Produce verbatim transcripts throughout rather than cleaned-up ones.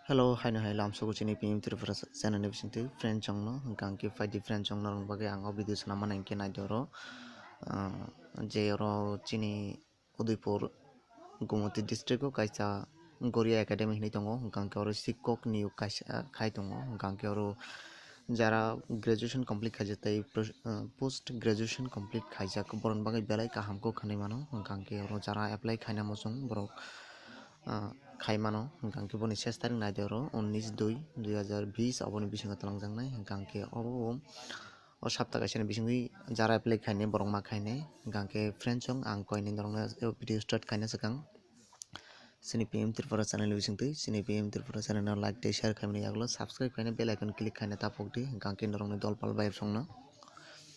Hello, haino hai lamsogo chini P M Tripura channel ni bisingtwi friend chongno, hwnkha hwnkhe phaidi friend chongno rwng bagwi ang o video swnam mani hwnkhe naidi oro, ah, je oro chini Udaipur Gumoti district o kaisa Goria Academy hinwi tongo, hwnkha hwnkhe oro sikok niyok kaisa khai tongo, hwnkha hwnkhe oro jara graduation complete khaijak tei pos-, ah, post graduation complete khaijak borokni bagwi belai kaham kok hinwi mano, hwnkha hwnkhe oro jara apply khaina muchung borok, ah, khai mano, hwnkha hwnkhe boni ses tarik naidi oro unnish dui dui hazar bish aboni bisingo twlangjaknai, hwnkha hwnkhe obo o sapta kaisani bisingwi jara apply khainai borok ma khainai, hwnkha hwnkhe friend chong ang koinwi norokno video start khaina swkang chini P M Tripura channel ni bisingtwi, chini P M Tripura channel no like tei share khaimani yagulo subscribe khaina bell icon click khaina ta phokdi, hwnkha hwnkhe norokni dol pal bayap songno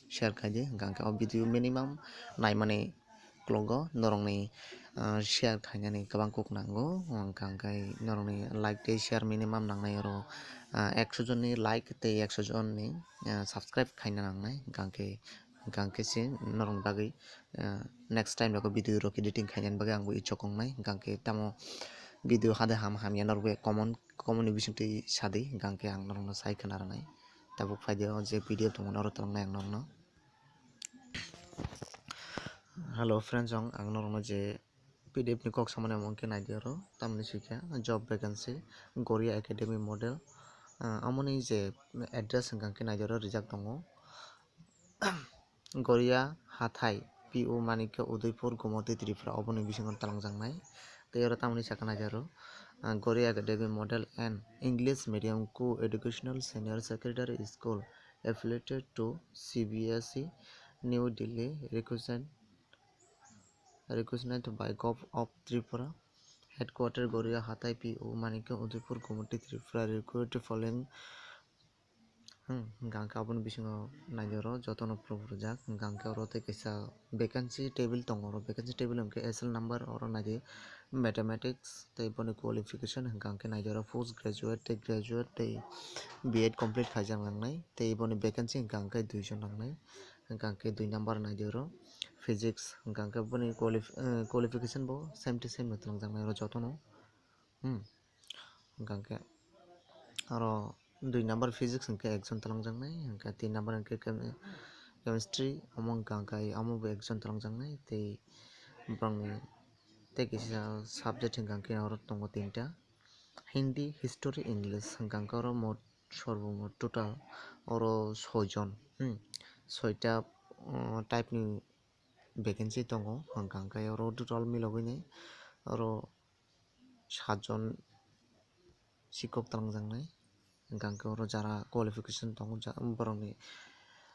share khaidi, hwnkha hwnkhe o video minimum naimani uklogo norokni, ah, share khainani kwbang kok nango, hwnkha hwnkhe norokni like tei share minimum nangnai oro, ah, ekso jonni like tei ekso jonni, ah, subscribe khaina nangnai, hwnkha hwnkhe, hwnkha hwnkhe se norokni bagwi, ah, next time rok video rok editing khainani bagwi ang bo ichok wngnai, hwnkha hwnkhe tamo video hade ham hamya norokbo comment, comment ni bisingtwi sadi, hwnkha hwnkhe ang norokno sai khna rwnai. Tabuk phaidi o je P D F tongmani oro twlangnai ang norokno. Hello friends, ang, ang norokno je P D F ni kok samani omo khe naidi oro, tamni sikha job vacancy Goria Academy model, ah, amoni je address hwnkha hwnkhe naidi oro rijak tongo. Goria hathai P O Manikya Udaipur Gumoti Tripura oboni bisingo twlangjaknai. Tei oro tamoni sakha naidi oro, ah, Goria Academy model and English medium co-educational senior secondary school affiliated to C B S E New Delhi, requisite, recognized by Govt of Tripura, headquarter Goria hathai P O Manikya Udaipur Gumoti Tripura, recruit following. Hmm, hwnkha hwnkhe aboni bisingo naidi oro jotono phuru phuru jak, hwnkha hwnkhe oro tei kaisa vacancy table tongo, oro vacancy table hwnkhe S L number oro naidi mathematics tei boni qualification hwnkha hwnkhe naidi oro post graduate tei graduate tei B Ed complete khaijak nangnai tei boni vacancy hwnkha hwnkhe duijon nangnai. Hwnkha hwnkhe dui number naidi oro physics, hwnkha hwnkhe boni qualif-, eh, qualification bo same to same no twlangjaknai oro jotono. Hmm. Hwnkha hwnkhe oro dui number physics hwnkhe ekjon twlangjaknai, hwnkhe tin number hwnkhe chem-, chemistry, omo hwnkha hwnkhe omo bo ekjon twlangjaknai, tei borokni tei kisa subject hwnkha hwnkhe oro tongo tinta, Hindi, History, English, hwnkha hwnkhe oro moto sorbo moto total oro soijon, hmm, soita, uh, type ni vacancy tongo, hwnkha hwnkhe oro total milogwini oro satjon sikok twlangjaknai, hwnkha hwnkhe oro jara qualification tongo, ja-, borokni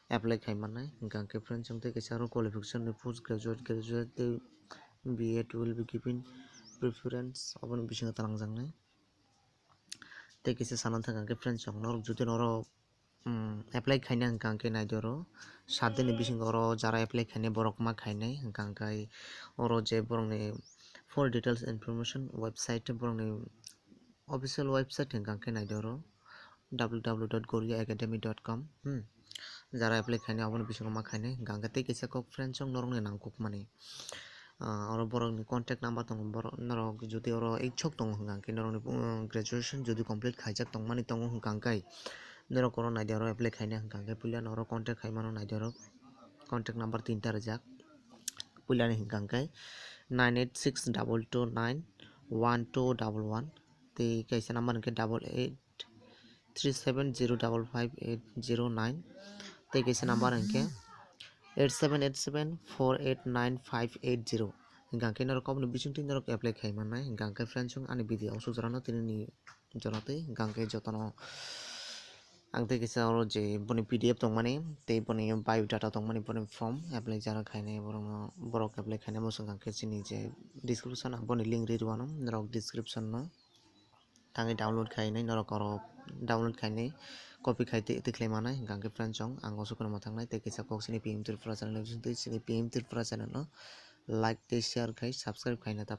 apply khai mannai, hwnkha hwnkhe friends, chwng tei kaisa oro qualification ni post graduate, graduate tei B Ed will be given preference, oboni bisingo twlangjaknai. Tei kisa sana thang khe friends, chwng norok jodi norok, um, apply khaina hwnkha hwnkhe naidi oro sat dini bisingo oro jara apply khainai borok ma khainai, hwnkha hwnkhe oro je borokni full details information website, borokni official website hwnkha hwnkhe naidi oro W W W dot goria academy dot com, hmm, jara apply khainai oboni bisingo ma khainai, hwnkha hwnkhe tei kisa kok friends, chwng norokni nangkukmani. Ah, oro borokni contact number tongo, borok norok jodi oro ichuk tongo hwnkha hwnkhe norokni, um, graduation jodi complete khaijak tongmani tongo hwnkha hwnkhe norok oro naidi oro apply khaina hwnkha hwnkhe puila norok contact khaimano naidi oro contact number tinta rijak puilani hwnkha hwnkhe nine eight six double two nine one two double one tei kaisa number hwnkhe double eight three seven zero double five eight zero nine tei kaisa number hwnkhe eight seven eight seven four eight nine five eight zero. Hwnkha hwnkhe norok oboni bisingtwi norok apply khai mannai. Hwnkha hwnkhe friends, chwng ani video o sujorano tini ni jora twi hwnkha hwnkhe jotono ang tei kaisa oro je boni P D F tongmani tei boni biodata tongmani, boni form apply jara khainai borokno, borok apply khainai muchung hwnkha hwnkhe chini je description o boni link ri rwano norok description no. Thangwi download khainai norok oro download khainai copy khai twi, twi khlai manai. Hwnkha hwnkhe friends, chwng ang o sukno mwthangnai tei kisa kok sini P M Tripura channel ni bisingtwi sini P M Tripura channel no like tei share khai subscribe khaina ta